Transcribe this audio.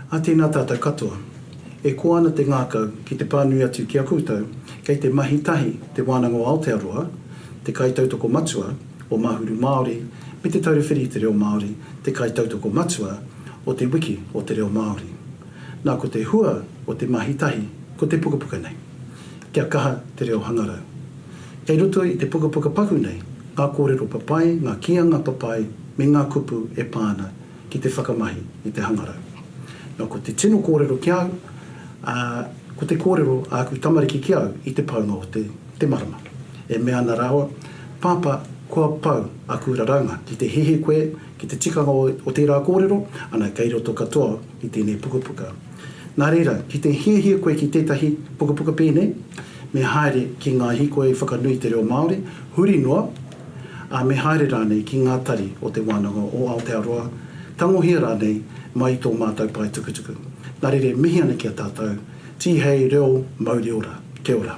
Ā tēnā tātou katoa. E koa ana te ngākau ki te pānui atu ki a koutou kei te mahi tahi Te Wānanga o Aotearoa, te kaitautoko matua o Mahuru Māori me Te Taura Whiri i te Reo Māori, te kaitautoko matua o Te Wiki o te Reo Māori. Nā ko te hua o te mahi tahi ko te pukapuka nei. Kia kaha te reo hangarau. Kei roto i te pukapuka paku nei ngā kōrero papai, ngā kīanga papai me ngā kupu e pā ana ki te whakamahi i te hangarau. Nā ko te tino kōrero ki au, ā, ko te kōrero a aku tamariki ki au i te paunga o te, te marama. E mea ana rāua, Pāpā, kua pau aku raraunga. Ki te hihi koe ki te tikanga o, o tērā kōrero, ana kei roto katoa i tēnei pukapuka. Nā reira, ki te hiahia koe ki tētahi pukapuka pēnei, me haere ki ngā hīkoi whakanui i te reo Māori, huri noa, ā, me haere rānei ki ngā tari o Te Wānanga o Aotearoa, tangohia rānei mai i tō mātou pae tukutuku. Nā reira e mihi ana ki a tātou, tīhei reo mauri ora. Kia ora.